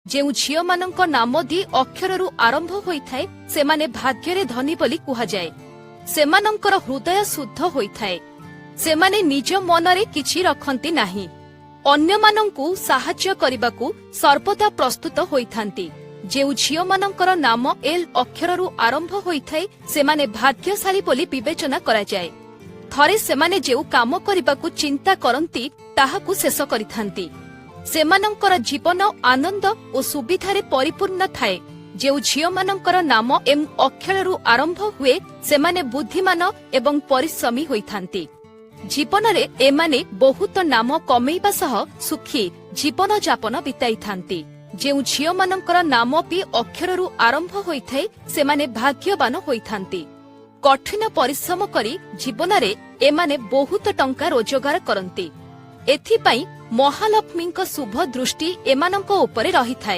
ଯେଉଁ ଝିଅମାନଙ୍କ ନାମ ଡି ଅକ୍ଷରରୁ ଆରମ୍ଭ ହୋଇଥାଏ, ସେମାନେ ଭାଗ୍ୟରେ ଧନୀ ବୋଲି କୁହାଯାଏ। ସେମାନଙ୍କର ହୃଦୟ ଶୁଦ୍ଧ ହୋଇଥାଏ। ସେମାନେ ନିଜ ମନରେ କିଛି ରଖନ୍ତି ନାହିଁ। ଅନ୍ୟମାନଙ୍କୁ ସାହାଯ୍ୟ କରିବାକୁ ସର୍ବଦା ପ୍ରସ୍ତୁତ ହୋଇଥାନ୍ତି। ଯେଉଁ ଝିଅମାନଙ୍କର ନାମ ଏଲ୍ ଅକ୍ଷରରୁ ଆରମ୍ଭ ହୋଇଥାଏ, ସେମାନେ ଭାଗ୍ୟଶାଳୀ ବୋଲି ବିବେଚନା କରାଯାଏ। ଥରେ ସେମାନେ ଯେଉଁ କାମ କରିବାକୁ ଚିନ୍ତା କରନ୍ତି, ତାହାକୁ ଶେଷ କରିଥାନ୍ତି। ସେମାନଙ୍କର ଜୀବନ ଆନନ୍ଦ ଓ ସୁବିଧାରେ ପରିପୂର୍ଣ୍ଣ ଥାଏ। ଯେଉଁ ଝିଅମାନଙ୍କର ନାମ ଏମ୍ ଅକ୍ଷରରୁ ଆରମ୍ଭ ହୁଏ, ସେମାନେ ବୁଦ୍ଧିମାନ ଏବଂ ପରିଶ୍ରମୀ ହୋଇଥାନ୍ତି। ଜୀବନରେ ଏମାନେ ବହୁତ ନାମ କମେଇବା ସହ ସୁଖୀ ଜୀବନ ଯାପନ ବିତାଇଥାନ୍ତି। ଯେଉଁ ଝିଅମାନଙ୍କର ନାମ ପି ଅକ୍ଷରରୁ ଆରମ୍ଭ ହୋଇଥାଏ, ସେମାନେ ଭାଗ୍ୟବାନ ହୋଇଥାନ୍ତି। କଠିନ ପରିଶ୍ରମ କରି ଜୀବନରେ ଏମାନେ ବହୁତ ଟଙ୍କା ରୋଜଗାର କରନ୍ତି। ଏଥିପାଇଁ ମହାଲକ୍ଷ୍ମୀଙ୍କ ଶୁଭ ଦୃଷ୍ଟି ଏମାନଙ୍କ ଉପରେ ରହିଥାଏ।